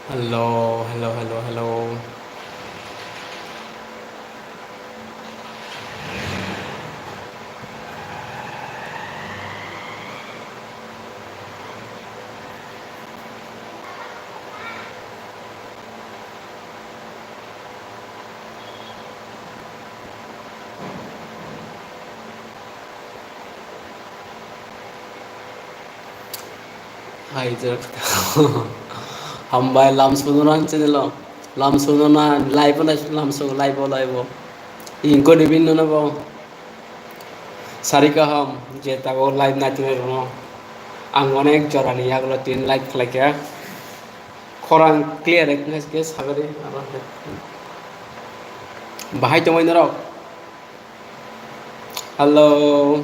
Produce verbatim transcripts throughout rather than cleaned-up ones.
Hello, hello, hello, hello. Hai, jerok. Hambai, lam suno nang channel o. Lam suno na live o, live lam suno live o, live o. Ingko ni bin no bo. Sari kaham, je tago live nai tini rono. Ang onek jora ni yagulo tin live khlai kha. Khorang clear ek ngai ke sagari aro. Bahai tongoi norok. Hello.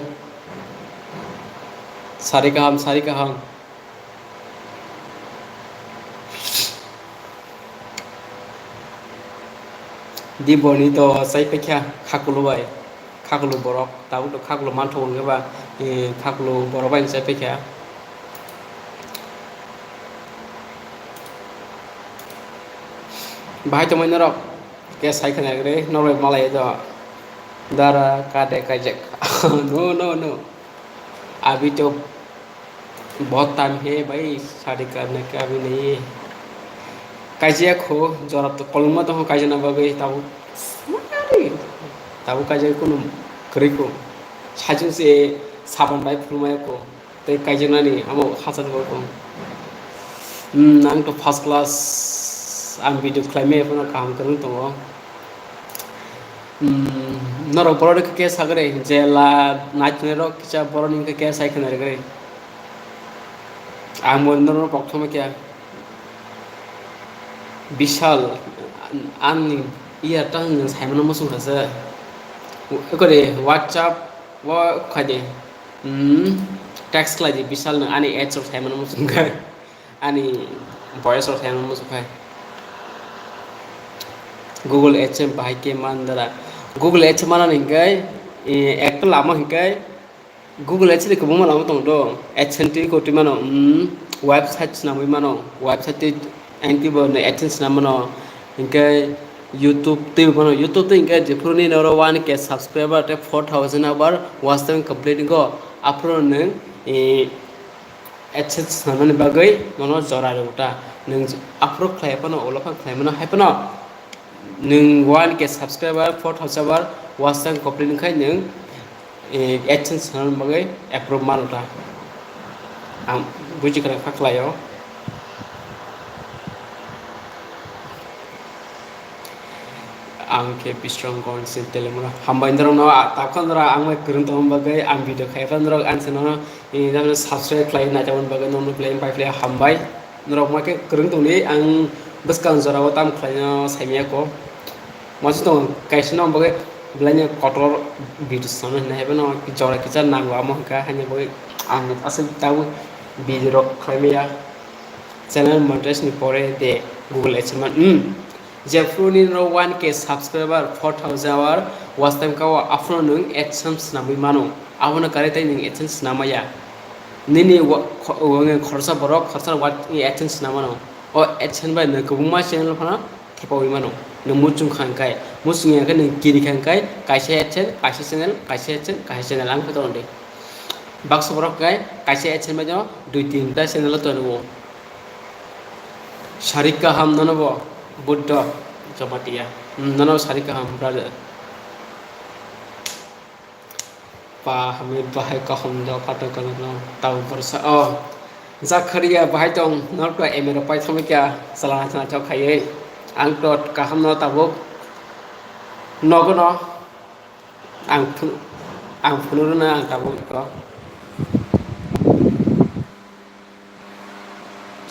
Sari kaham, sari kaham. Di boni to chai paikha khakulu bai. Khakulu borok, tabuk to khakulu manthogo hwnkhe ba, eh, khakulu borok bai chai paikha. Bahai tongmani norok, ke sai khna gre, norok bai malai do. Dara kade kajak. No, no, no. Abi to bahut time he bhai, shadi karne ka bhi nahi hai. Kaijak ho, jora to kolma to ho kaijana bagwi, tabuk, tabuk kaijak kunu kwrwi ko. Sajung se saban bai phulmaya ko. Tei kaijaknani amo hachal bo kong. Hmm, ang to first class, ang video khlaimaya phano kaham kwrwng tongo. Hmm, norok borok rok khe sagre, je la naithoknai rok kisa borok ni khe sai khna rwgwi. Ang bo norok kokthomo khe. Bishal, ani iya tang nwng saimano muchung kha se. Kore WhatsApp o khaide. Hmm, text khlai di Bishal nwng ani ads rok saimano muchung kha. Ani voice rok saimano muchung kha. Google AdSense bahai khe man dara. Google AdSense mana hingkai, eh, ekta lama hingkai, Google AdSense ni kwbangma lama tongo do. AdSense twi kotwi mano, hmm, website swnamwi mano, website twi ang twibo AdSense swnam mano, hinkhe YouTube twi mano, YouTube twi hinkhe jephru nini oro one K subscriber tei four thousand hour watch time complete wngkho, aphuru nwng, eh, AdSense swnamnani bagwi nono jora rwgo ta. Nwng aphuru khlai phano, ulo phano khlai mano, hai phano nwng one K subscriber, four thousand hour watch time complete wngkhe nwng, eh, AdSense swnamnani bagwi approve mano ta. Ang buji kwrwng kha khlaio. Ang khe Bisramganj ni Telemura. Hambai norokno, a, tabukha norok ang bai kwrwng tongma bagwi ang video khai phano norok ang se nono, eh, subscribe khlai nai tongmani bagwi norokno belai pai belai hambai. Norok ma khe kwrwng tongdi, ang bwskang jorao tamo khlaino saimaya kho. Wansuk tongo kaisa no bagwi belai ni kotor video swnamna hinwi hai phano jora kisa nango, amo hwnkha haino bagwi ang aswk tabuk video rok khlai maya. Channel monetize ni pore de Google AdSense man, hmm. Jephru nini oro one K subscriber, four thousand hour watch time kao, aphuru nwng AdSense swnamwi mano. Abono kwrwi tei nwng AdSense swnam maya. Nini wa-, kho-, wa-, khoroksa borok, khoroksa wa-, AdSense swnam mano. O AdSense bai nwng kwbangma channel phano thepaui mano. Nwng muchung kha hwnkhe, muchung ya hwnkhe nwng kiri kha hwnkhe kaisa AdSense, kaisa channel, kaisa AdSense, kaisa channel, ang khe tono de. Baksa borok hwnkhe kaisa AdSense bai no dui tinta channel o tongo. Sari kaham nono bo Buddha Jamatia. Hmm, nono sari kaham, brother. Pa, hamwi bahai kaham do, phato kaham no, tabo borsa. Oh, Jakharia bahai tong, norok to M A rok pai thangwi kya, chalana chana chok khaiwi. Ang to kaham no tabuk. Nogo no. Ang phun-, ang phunukna ang tabuk iko.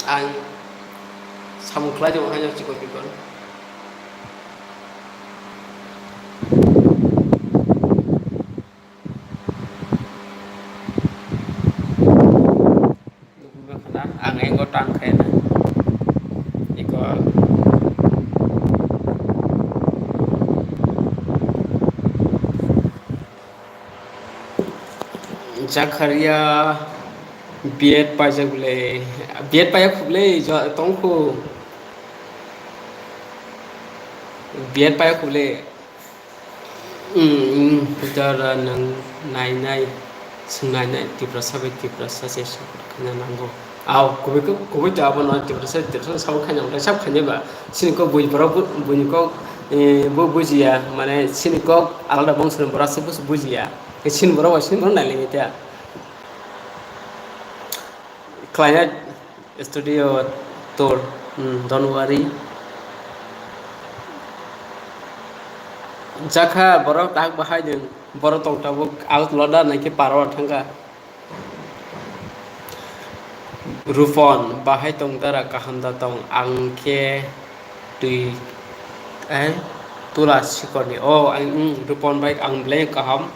Ang samung khlai tongo haino chikon chikon. Nugwi mankha na, ang engo tang khe na. Iko. Jakharia B Ed paijak le, B Ed paiya khub le, jo-, tong khu. Biyan paya kule. Hmm, hmm, putar nang nai nai, sung nai nai, Tiprasa bai Tiprasa se support khaina nango. Aw, kubui kub-, kubui to abo no Tiprasa, Tiprasa sabo khaina, otai sab khaina ba. Sini kok bui borok bu-, buini kok, eh, bu-, bujiya, mane sini kok alada bongso ni borok se bus bujiya. Eh, sini borok bai sini borok nai limi ta. Khlaina studio tour, hmm, don't worry. Jakha borok tak bahai ding, borok tong tabuk out loda nai khe parwa thangkha. Rupon, bahai tong dara, kaham da tong, ang khe twi, eh, tula sikorni. Oh, ang, mm, Rupon bai ang belai kaham,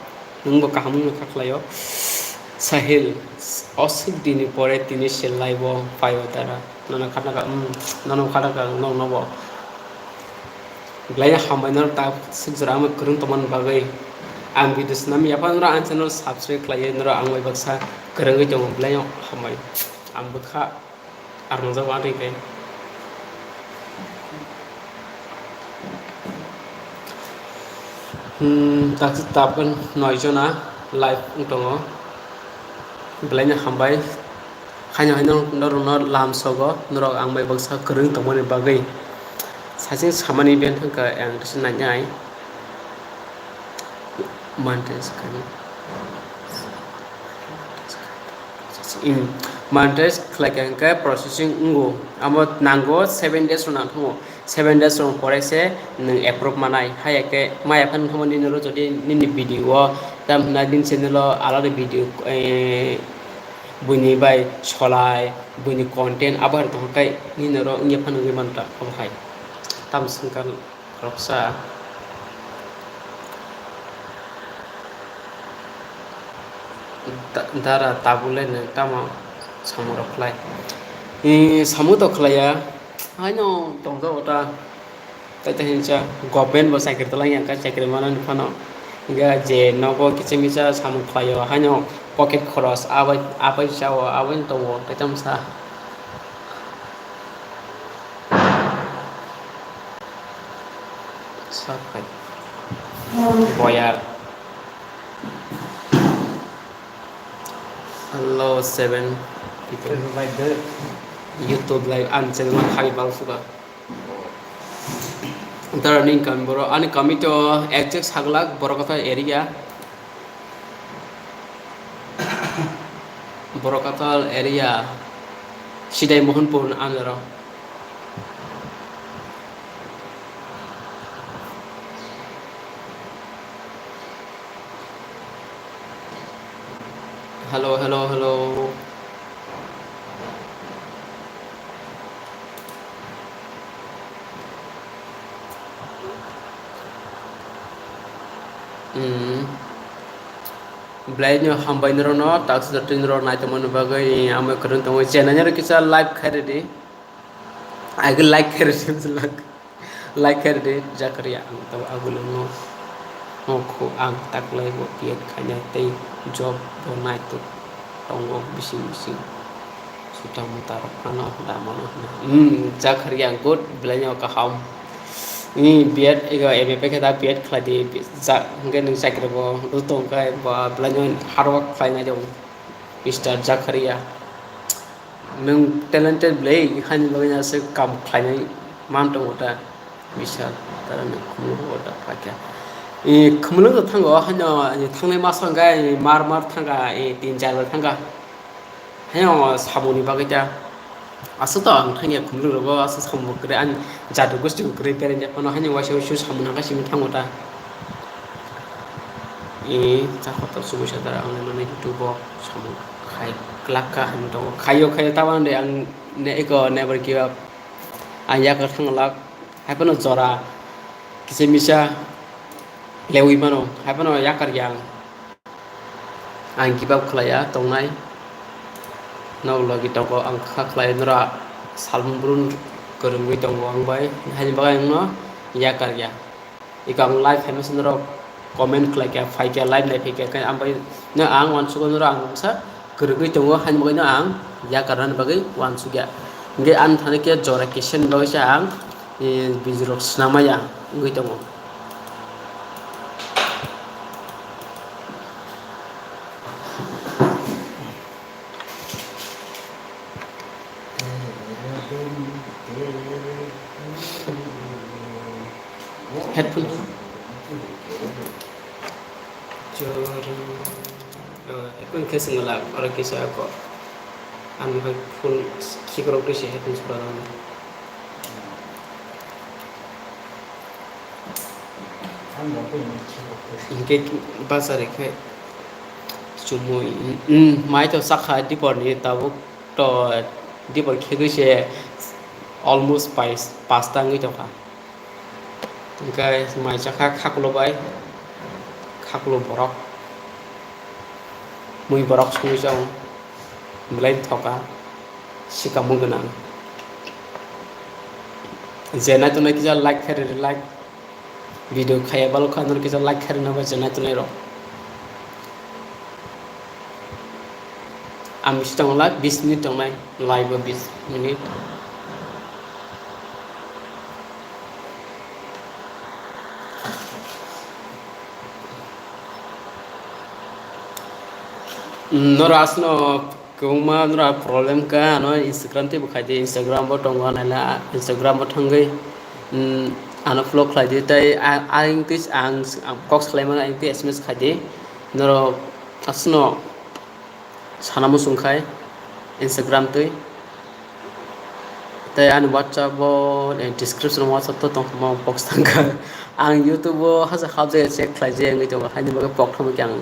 nwngbo kaham wngkha khlaio. Sahil, oswk dini pore tini se live o phaio dara. Nono khataka, mm, nono khataka, nokno bo. Belai hambai norok tak swk jora amo kwrwng tongmani bagwi. Ang video swnam yaphano norok ang channel subscribe khlaiwi norok ang bai baksa kwrwngwi tongo, belai hambai. Ang bwkha arwngjak wngtwi khe. Hmm, tak tabukhe noi jona live wng tongo. Belai no hambai. Haino haino norokno lam sogo, norok ang bai baksa kwrwng tongmani bagwi. Saichung samani ben thangkha ang tisa nainai. Monetize kani. Hmm. Monetize khlaikha hwnkhe processing wngo. Amo nango seven days rok nang thango. Seven days rok pore se nwng approve manai. Haiya khe maya phano thangma nini oro jodi nini video o tam hwnna nini channel o alada video, eh, buini bai solai, buini content abo hai tongkha khe nini oro wngya phano wngwi manta abo hai. Tam swngkha khoroksa. Da-, dara tabuk le nwng tamo samung rok khlai? Eh, samung to khlaiya. Haino tongjago ta. Tai ta hinsa government bo chakri tolai yang kha chakri manani phano. Hinkhe je nogo kicha misa samung khlaio, haino pocket khoros abai, abai chao, abai tongo, tai tamo sa. Sa phai. Boyar. Hello, seven people. Like that. YouTube live, ani channel ma khali bang suka. Dara ni kami boro, ani kami to exact saglak, Borokatha area. Borokatha area, Sidai Mohanpur andaro. Hello, hello, hello. Hmm. Belai no hambai norokno, takswk jotoni norok naitongmani bagwi, amo kwrwng tongo, channel no kisa like khairidi. Agw like khairidi, like khairidi, Jakariya, ang tabo agulino, nokho ang taklai bo B Ed khainai tei job bo naitok tongo bising bising. Suta muta rok phano da mano hwnwi. Hmm, Jakariya good, belai no kaham. Hmm, B Ed ego M A paikhe da B Ed khlai di, ja, hwnkhe nwng chakri bo rw tong khe ba belai no hard work khlainai de Mister Jakariya. Nwng talented belai, haini bagwi no se kam khlainai man tongo ta. Bishal, tara nwng khumulwng order paikha. E, khumulwng thango, haino, e, thangnai masa hwnkhe, e, mar mar thangkha, e, tin char bar thangkha. Haino samungni bagwi ta. Aswk to ang thangya khumulwng rogo, aswk samung bo kwrwi, ani jadu gosti bo kwrwi, bereng ya phano haino waisa waisa samung nangkha simi thango ta. E, cha kotor chubui sa tara ang nani YouTube o samung khai glak kha hinwi tongo. Khaio, khaio, tabang de ang ne, eko never give up. Ang yakar thang glak. Haiphano jora kisa misa lewi mano, haiphano yakar ya ang. Ang give up khlaiya tongnai. Nok logi tongo ang kha khlai nora salmung brun kwrwngwi tongo ang bai. Haini bagwi ang no yakar ya. Iko ang live hai masa norok comment khlai kha, phai kha, live nai phai kha, khe ang bai no ang uansukgo norok ang masa kwrwngwi tongo, haini bagwi no ang yakar nani bagwi uansukya. Hingke ang thani khe jora kisa ni bagwi se ang Eh, bijirok swnamaya wngwi tongo. Headphone. Chori. Ah, headphone khe swngo lak, oro kisa ako. Ang bai phone khikrok twi se headphone sura dong. Hinkhe bazar khai chumui, mm, mai to sakha dipor ni tabuk to dipor khegwi se almost pais-, pasta wngwi tongkha. Hinkhe mai chakha khakulo bai, khakulo borok, mui borok songwi chong, belai thoka, sikamo gwnang. Je nai tongnai kisa like khe rw like, video khaya balokha norok kisa like khe rwna bai je nai tongnai rok. Ang bisi tongo la, bis minute tongnai, live o bis minute. Norok asno kwbangma norok problem ka, ano Instagram tei bo khaidi, Instagram bo tongo naila, Instagram bo thangwi, mm, ano follow khlaidi, tei a-, ayang twi ang, ang kok salaimano ayang twi S M S khaidi, norok asno sana muchung khai Instagram twi. Tei ani WhatsApp o, eh, description o WhatsApp to tongthokma box thangkha. Ang YouTube o hasa habjaya check khlaijaya wngwi tongo, haini bagwi pokthomwi khe ang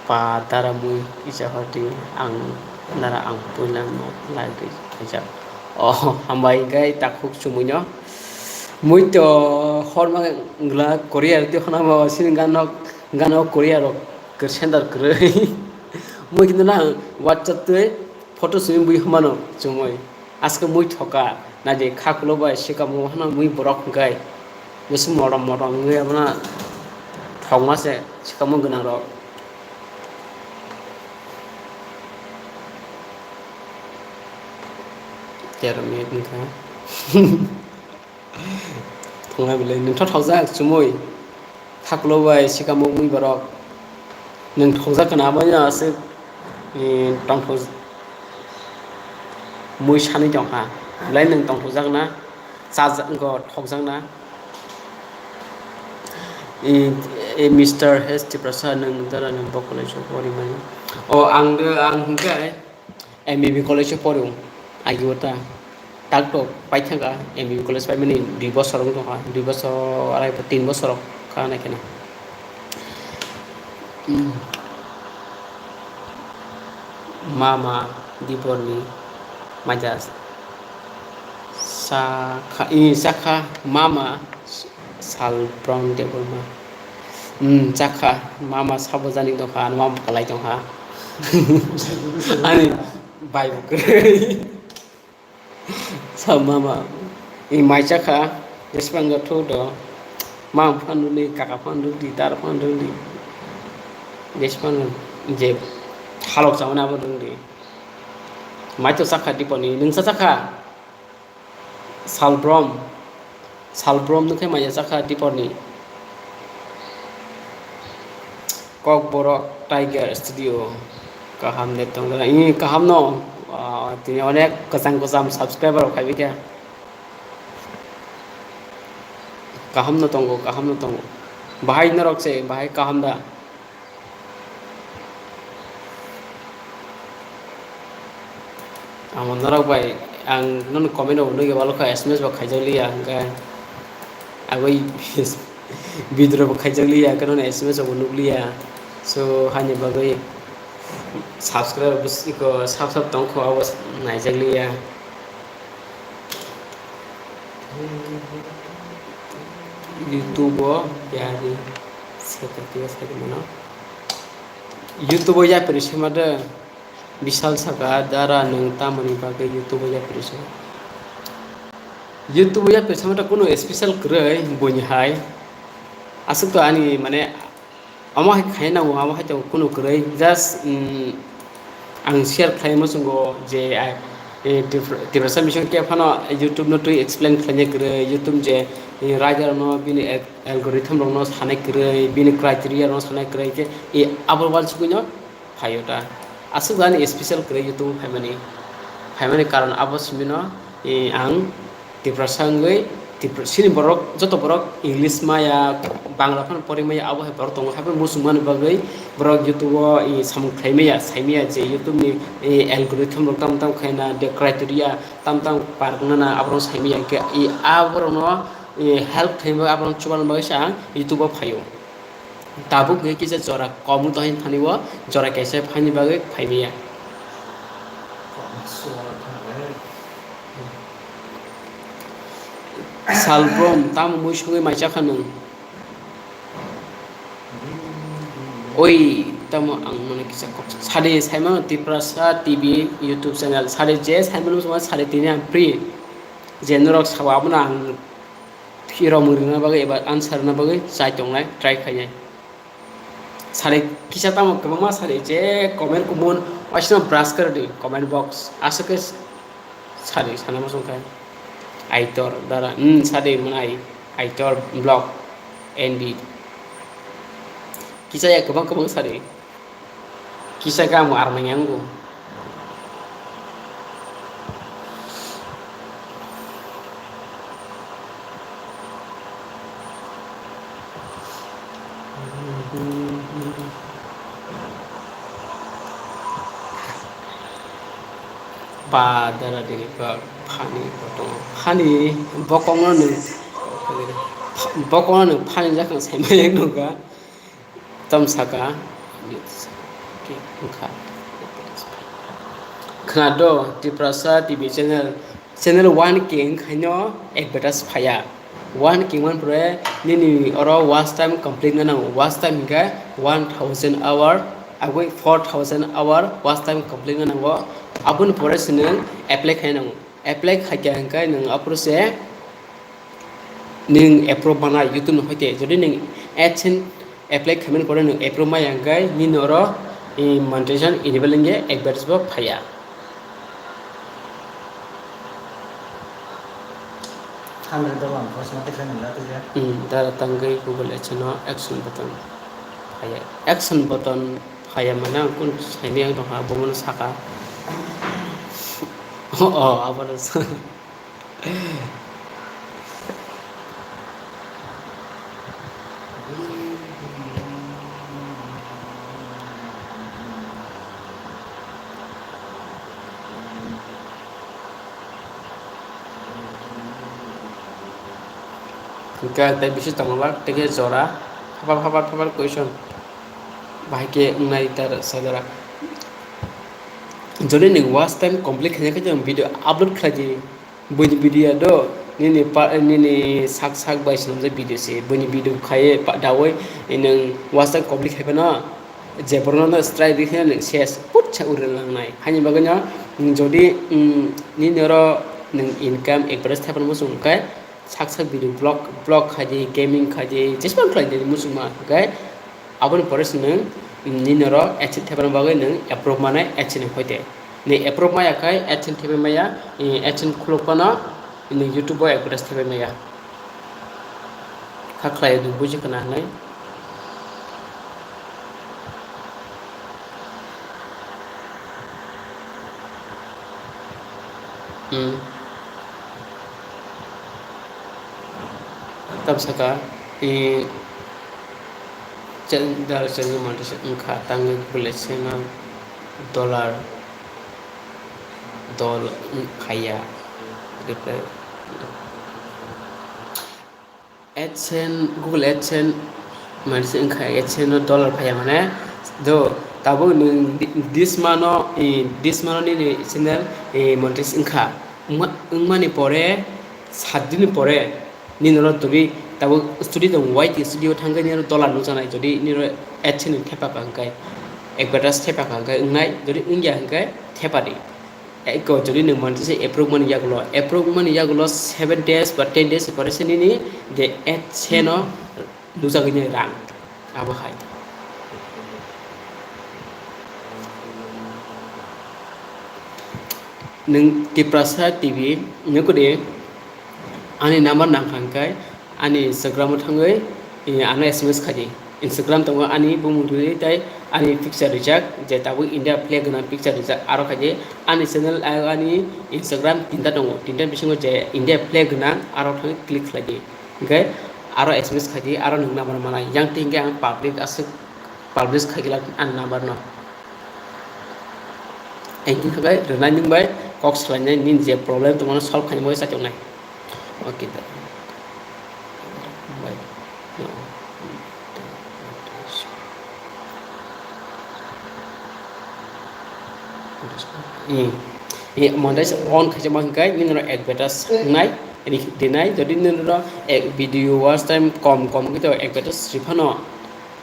pa dara mui kisa hor di, ang dara ang puila no like khaijak. Oh, hambai khe takhuk chumui no. Mui to horma wngla Korea rw twi khwnama sini ganok. Gana o Korea rok kwrwi sendar kwrwi. Mui kintu nang WhatsApp twi photo simi bui humano chumui. Aske mui thoka, naidi khakulo bai sikamo hana mui borok hwnkhe. Bisi motom motom wngwi abono thokma se sikamo gwnang rok. Tero minute wngkha. Thungnai belai, nwng tho thokjak chumui. Khakulo bai sikamo mui borok. Nwng thokjak kana abo no aswk, eh, tongthok mui sanwi tongkha. Belai nwng tongthokjak na, chajak, go thokjak na. Eh, eh, Mister H Tiprasa, nwng dara nwng bo college o pori mani. O, ang do, ang hwnkhe, M B B college o pori o, agi o ta. Tak tok paithaka M B B college paimani dui bosor wng tongkha, dui bosor, arai bo tin bosor kha nai kheno. Hmm. Mama Diporni maja sakha, i sakha mama. Sal Brown Debbarma. Hmm, chakha, mama sabo jani tongkha, ano mama kalai tongkha. Ani bai bo kwrwi. Sa mama, i mai chakha, jesbang ga thu do. Mama phan rwni, kaka phan rwni, dara phan rwni. Jesbang je halok chamani abo rwni. Mai to chakha Diponi, nwngsa chakha? Salbrom, Salbrom nukhe maya chakha Diporni. Kokborok Tiger Studio, kaham de tong, i kaham no, ah, tini onek kwcham kwcham subscriber rok phaibai khe. Kaham no tongo, kaham no tongo. Bahai norok se, bahai kaham da? Ang norok bai, ang nono comment rok nugwi walo kha, S M S bo khaijak liya, hwnkhe agwi video rok bo khaijak liya, hwnkhe nono S M S rok bo nuk liya. So, haini bagwi subscribe bo iko sap sap tong kho, abo naijak liya. YouTube o yari secretary sai mano. YouTube o yapri sema de, Bishal saka, dara nwng tamoni bagwi YouTube o yapri se? YouTube o yapri sema de kuno special kwrwi buini hai. Aswk to ani mane Omo hai khaina nango, abo hai to kunu kwrwi, just, mm, ang share khlai muchungo je, ah, Eh, Tipra-, Tiprasa Mission khe phano YouTube no twi explain khlaina kwrwi, YouTube je, eh, rider no bini al-, algorithm rok no sanai kwrwi, bini criteria rok no sanai kwrwi khe, eh, abo wansugwi no phaio ta. Aswk ani special kwrwi YouTube phaimani, phaimani karon abo simi no, eh, ang Tiprasa wngwi, Tipra-, chini borok, joto borok English maya, Bangla phano pori maya, abo hai borok tongo. Haphano muchung mani bagwi borok YouTube o, i, samung khlai maya, sai maya je YouTube ni, i, algorithm rok tamo tamo khaina, de criteria tamo tamo park nana, aborok sai maya. Hwnkhe, i, aborok no, i, help khlai bagwi, aborok chubalna bagwi se ang YouTube o phaio. Tabuk hwnkhe kisa jora komu tongwi thani o, jora kaisa phaini bagwi phai maya. Salbrum, tamo mui sugwi mai chakha nwng? Oi, tamo ang mano kisa kok sadi saimano Tiprasa T V YouTube channel, sadi je saimano sadi tini ang free. Je norok sabo abono ang Phirok mwrwngna bagwi eba answer rwna bagwi chai tongnai, try khainai. Sari kisa tamo kwbangma sari je comment kumun waisano brush khe rwdi comment box. Aswk khe sari sana muchung khe. Aitor dara, hmm, sari mwnai, Aitor vlog, N B. Kisa ya kwbang kwbang sari. Kisa kamo armang yango. Ba dara diri ba phani bo tongo. Phani bokongno nwng, bokongno nwng phani jakang saimaya nukha. Tam saka, wngkha. Khna do, Tiprasa T V channel, channel one K wngkhaino advertise phaiya. One K wngmani pore nini oro watch time complete wngna nango. Watch time hwnkhe one thousand hour, agoi four thousand hour watch time complete wngna nango. Aboni pore se nwng apply khaina nango. Apply khaikha hwnkhe nwng aphuru se nwng approve mana YouTube ni hoite. Jodi nwng AdSense apply khaimani pore nwng approve maya hwnkhe nini oro, eh, monetization enable wngya advertise bo phaiya. Hundred dollar ang first mate khaimani la twiya. Hmm, dara tangwi Google AdSense no action button phaiya. Action button phaiya mane ang kun saimaya wng tongkha, bo mano saka. Oh, oh, abo no sa. Hwnkhe tei bisi tongwlak, tei khe jora, phapar, phapar, phapar question. Bahai khe wngnai ta sajora. Jodi nwng watch time complete khaina khe nwng video upload khlai di. Buini video do nini pa-, nini sak sak bai swnamjak video se. Buini video khai pa-, dawi nwng watch time complete khai phano je borokno no strike rikhe nwng ses put sa uri langnai. Haini bagwi no nwng jodi, mm, nini oro nwng income advertise thaiphano muchung khe sak sak video vlog, vlog khai di, gaming khai di, jesma khlai di muchungma hwnkhe aboni pore se nwng nini oro AdSense thepana bagwi nwng approve manai AdSense ni hoite. Ni approve maya khai AdSense thepai maya, i AdSense khuluk phano ni YouTube o advertise thepai maya. Kha khlai nwng buji khna hwnwi. Hmm. Tam saka, i, chen-, dar chen mantis wngkha, tangwi bwlai seno dollar, dol wng khaiya. Reply. AdSense, Google AdSense mantis wngkha, AdSense no dollar phaiya mane. Do, tabuk nwng di-, this month no, i, this month no nini channel, i, montis wngkha. Wngma-, wngmani pore, saat din ni pore, nini oro twi tabuk studio tong, Y T studio thangwi nini oro dollar nukjaknai, jodi nini oro AdSense ni thepa ka hwnkhe, advertise thepa ka hwnkhe wngnai, jodi wngya hwnkhe thepa di. Eko jodi nwng manti se approve mani yagulo, approve mani yagulo seven days ba ten days pore se nini je AdSense no nukjagwi nai rang abo hai. Nwng Tiprasa T V nukudi ani number nangkha hwnkhe ani Instagram o thangwi, eh, ano S M S khaidi. Instagram tongo ani bumung twi tei ani picture rijak, je tabuk India flag gwnang picture rijak, aro khaidi ani channel, ah, ani Instagram tinta tongo, tinta bisingo je India flag gwnang aro thangwi click khlaidi. Hwnkhe aro S M S khaidi, aro nwng number manai. Yang twi hwnkhe ang public aswk publish khaigwlak ani number no. Engtwng khe rwnai nwng bai kok salainai nini je problem tongmano solve khainai bai chachoknai. Okay, da. Bai. Eh, eh, monetize on khaijak ma hwnkhe nini no advertise wngnai, ri-, rinai. Jodi nini no, eh, video watch time kom kom khe to advertise riphano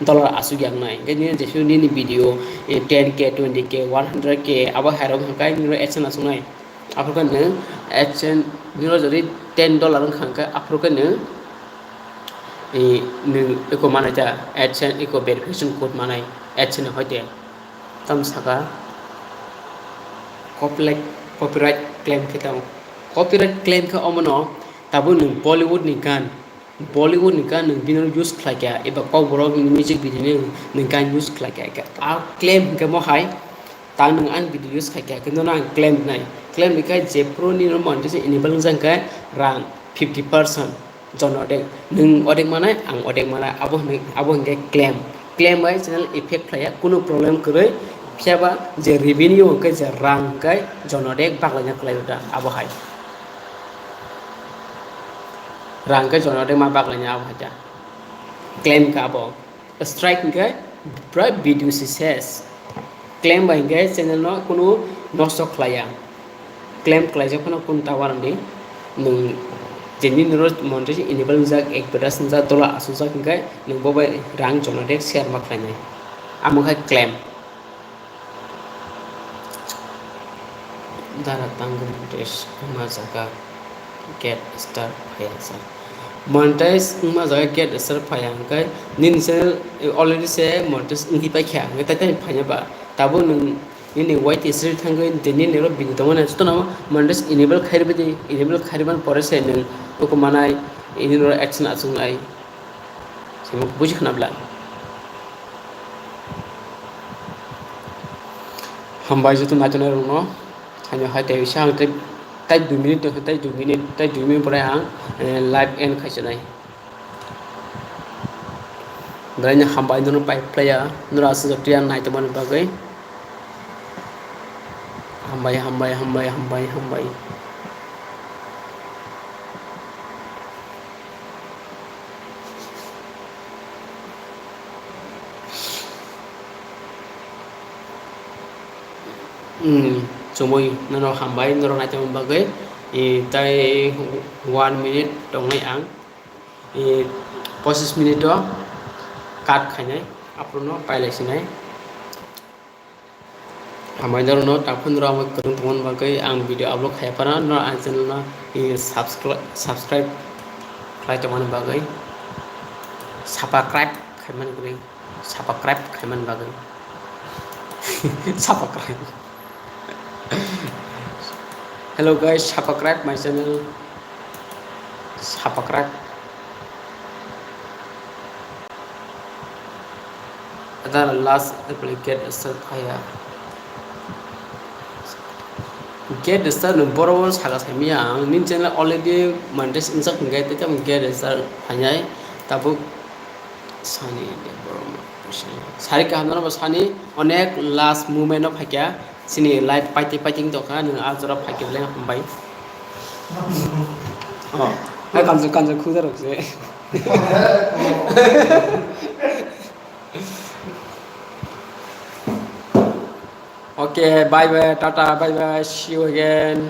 dollar aswk yaknai. Hwnkhe nini jesu nini video, eh, ten K, twenty K, one hundred K abo hairok hwnkhe nini no AdSense aswknai. Aphuru khe nwng AdSense nini no jodi ten dollar wngkha hwnkhe aphuru khe nwng, eh, nwng eko manai ta AdSense eko verification code manai AdSense ni hoite. Tamo saka copyright, copyright claim khe tamo. Copyright claim khe omono tabuk nwng Bollywood ni gan, Bollywood ni gan nwng bini use khlai kha, eba kokborok ni music video ni nwng gan use khlai kha. A claim hwnkhe mo hai, ta nwng ani video use khai kha, kintu no ang claim nai. Claim ni khe jephuru ni no monetization enable wngjak khe rang fifty percent. Jono odek, nwng odek manai, ang odek manai, abo hwnwi, abo hwnkhe claim. Claim bai channel effect khlaiya, kunu problem kwrwi, phiyaba je revenue hwnkhe je rang hwnkhe jono odek baglaina kwlai da, abo hai. Rang hwnkhe jono odek ma baglaina abo hai da. Claim kha abo. Strike hwnkhe pura video si ses. Claim bai hwnkhe channel no kunu nosto khlaiya. Claim khlaijak phano kunu ta uanadi nwng je nini oro monetization enable wngjak, advertise wngjak, dollar asukjak hwnkhe nwng bo bai rang jono de share ma khlainai. Amo khe claim. Dara tango monetize wngma jaga get star phaiya sa. Monetize wngma jaga get star phaiya hwnkhe nini channel already se monetize wngwi paikha hwnkhe tai tai phaina ba tabuk nwng nini Y T sri thangwi de nini oro video tongmani jotono monetize enable khairwdi, enable khairwmani pore se nwng oko manai nini oro AdSense achuknai. Simo buji khna bla. Hambai joto naitonai rokno. Haino hai tei bisa ang tei, tei dui minute, tei dui minute, tei dui minute pore ang, eh, live end khaisinai. Belai no hambai nono pai phlaiya, noro aswk joto yang naitongmani bagwi. Hambai, hambai, hambai, hambai, hambai. Hmm, chumui, nono hambai, norok naitongmani bagwi. Eh, tei one minute tongnai ang. Eh, pochis minute o cut khainai, aphuru no pailai sinai. Hambai norokno takhunrok amo kwrwng tongmani bagwi ang video upload khai phano norok ang channel no, eh, subscri-, subscribe khlai tongmani bagwi, subscribe khaimani bagwi, subscribe khaimani bagwi. Subscribe. Hello guys, subscribe my channel. Subscribe. Ada last apply get start phaya. Get start no borok saka saimaya ang nini channel already monetize wngjak hwnkhe tei tamo get start phainai tabuk sani de borok sari kaham no sani onek last moment no phaikha. Chini live paiti paiti wng tongkha, nwng a jora phaikhe belai hambai. Oh, hai kanjak kanjak khuda rok se. Okay, bye bye, tata, bye bye, see you again.